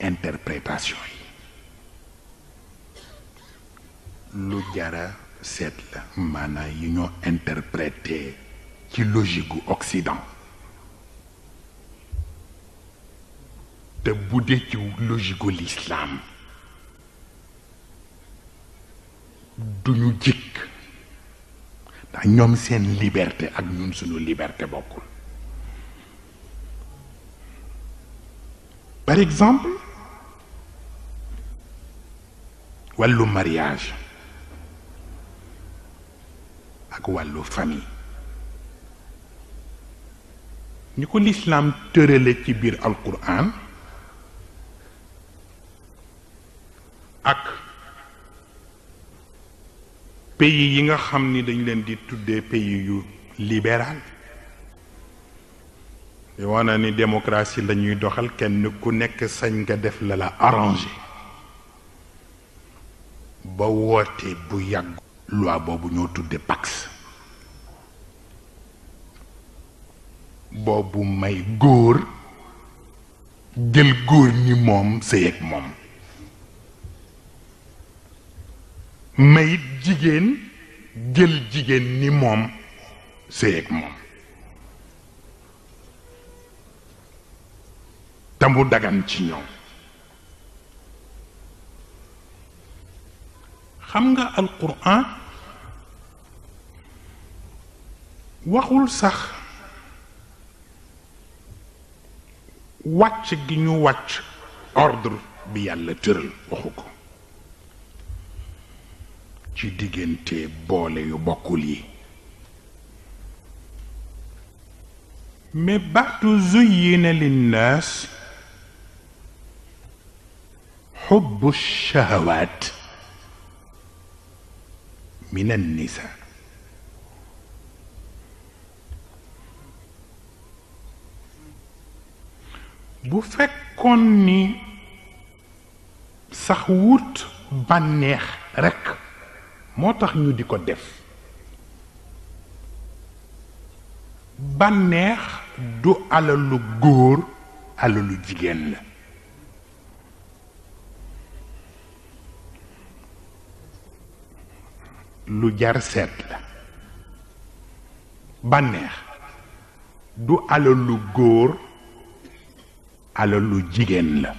interprétation yi lu jara seet la maanaam yi ñoo interprété ci logique gu Occident te bu dee ci logique gu l'islam duñu jikk ndax ñoom seen liberté ak ñun suñu liberté bokkul. Par exemple wàllu mariage ak wàllu famille ni ko l'islam tërale ci biir alquran ak pays yi nga xam ni dañ leen di tuddee pays yu libéral di wane ni démocratie la ñuy doxal kenn ku nekk sañ nga def la la arrangé ba woote bu yàgg loi boobu ñoo tudde Pax boobu may góor jël góor ñi moom sëy ak moom may jigéen jël jigéen ni moom sëy ak moom te mu dagan ci ñoom. xam nga alquran waxul sax wàcc gi ñu wàcc ordre bi yàlla tëral waxu ko ci diggante boole yu bokkul yi mais baatu zuyyina linnaas xubbu shahawaat min an-nisa bu fekkoon ni sax wut bànneex rekk moo tax ñu di ko def bànneex du alalu góor alalu jigéen la lu jar seet la bànneex du alalu góor alalu jigéen la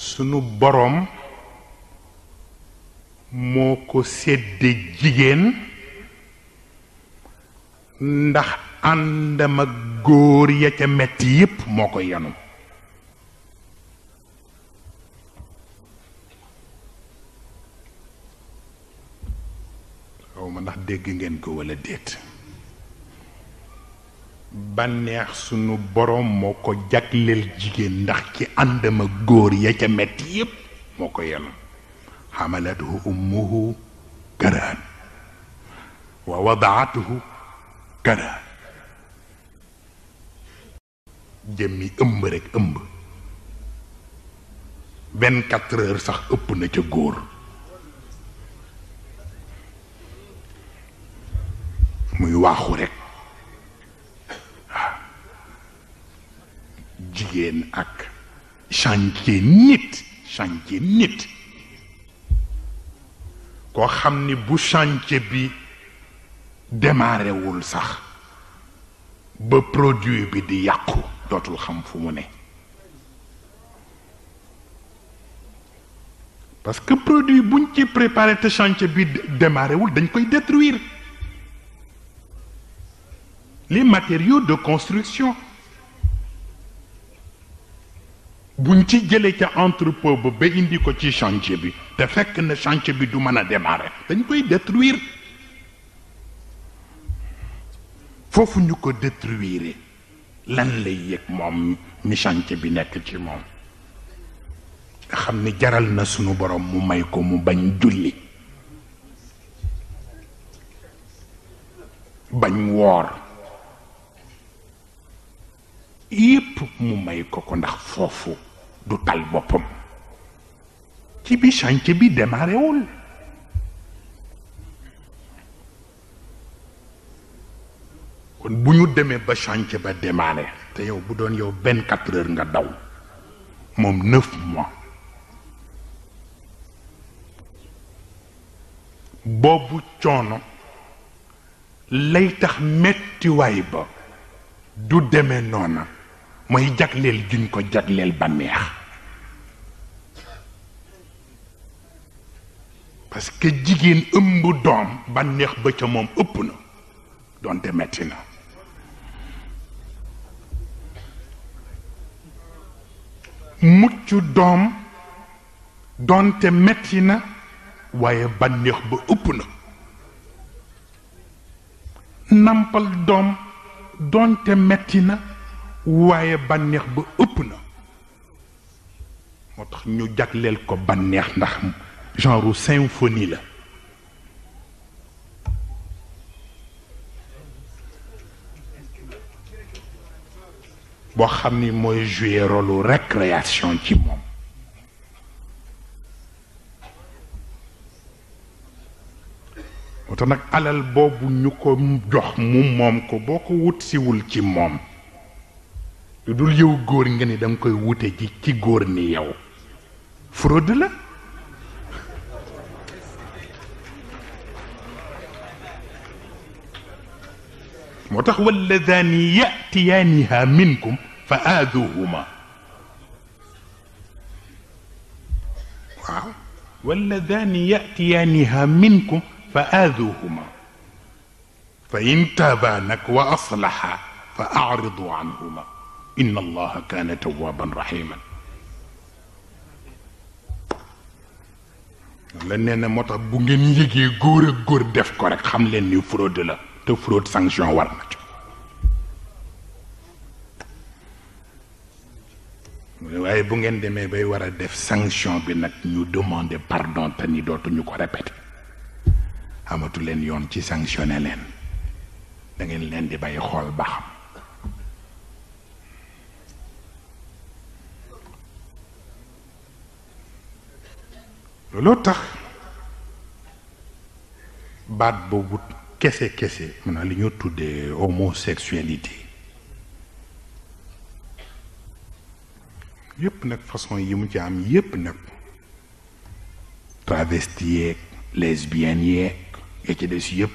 sunu boroom moo ko sédde jigéen ndax àndam ak góor ya ca metti yépp moo ko yenu xaw ma ndax dégg ngeen ko walla déet bànneex sunu boroom moo ko jagleel jigéen ndax ci àndam ak góor ya ca metti yépp moo ko yenu xamalathu ummuhu karaan wa wadaatuhu karaan jëmmi ëmb rekk ëmb 24 heures sax ëpp na ca góor muy waaxu rekk jigéen ak chantier nit koo xam ni bu chantier bi démarré wul sax ba produit bi di yàqu dootul xam fu mu ne parce que produit buñ ci préparé te chantier bi démarré wul dañ koy détruire les matériaux de construction buñ ci jëlee ca entrepôt ba indi ko ci chantier bi te fekk na chantier bi du mën a démarrer dañ koy détruire foofu ñu ko détruire lan lay yëg moom mi chantier bi nekk ci moom nga xam ni jaral na sunu borom mu may ko mu bañ julli bañ woor yépp mu may ko ndax foofu du tal boppam ci bi chantier bi démarré wul kon bu ñu demee ba chantier ba démarré te yow bu doon yow 24 heures nga daw moom 9 mois boobu coono lay tax mettiwaay ba du demee noona mooy jagleel juñ ko jagleel bànneex parce que jigéen ëmb doom bànneex ba ca moom ëpp na donte metti na mucc doom donte metti na waaye bànneex ba ëpp na nampal doom donte metti na waaye bànneex ba ëpp na moo tax ñu jagleel ko bànneex ndax genre symphonie la boo xam ni mooy jouer rôle récréation ci moom moo tax nag alal boobu ñu ko jox mu moom ko boo ko wut siwul ci moom lu dul yow góor nga ni danga koy wute ji ci góor ni yow fraude la moo tax walladani yatiyaaniha minkum fa aaduhuma waaw walladani yatiyaaniha minkum fa aaduhuma fa in taaba nag wa aslaha fa aaridu anhuma inna allaha kaana tawaaban rahiman la nee na moo tax bu ngeen yëgee góor ak góor def ko rek xam leen ni fraude la te fraude sanction war na ci waaye bu ngeen demee bay war a def sanction bi nag ñu demander pardon te ni dootuñu ko répéter amatu leen yoon ci sanctionné leen da ngeen leen di bay xool ba xam looloo tax baat boobu kese maanaam li ñu tuddee homosexualité yépp nag façon yi mu ci am yépp nag travesti yeeg lesbienne yeeg ya ci des yépp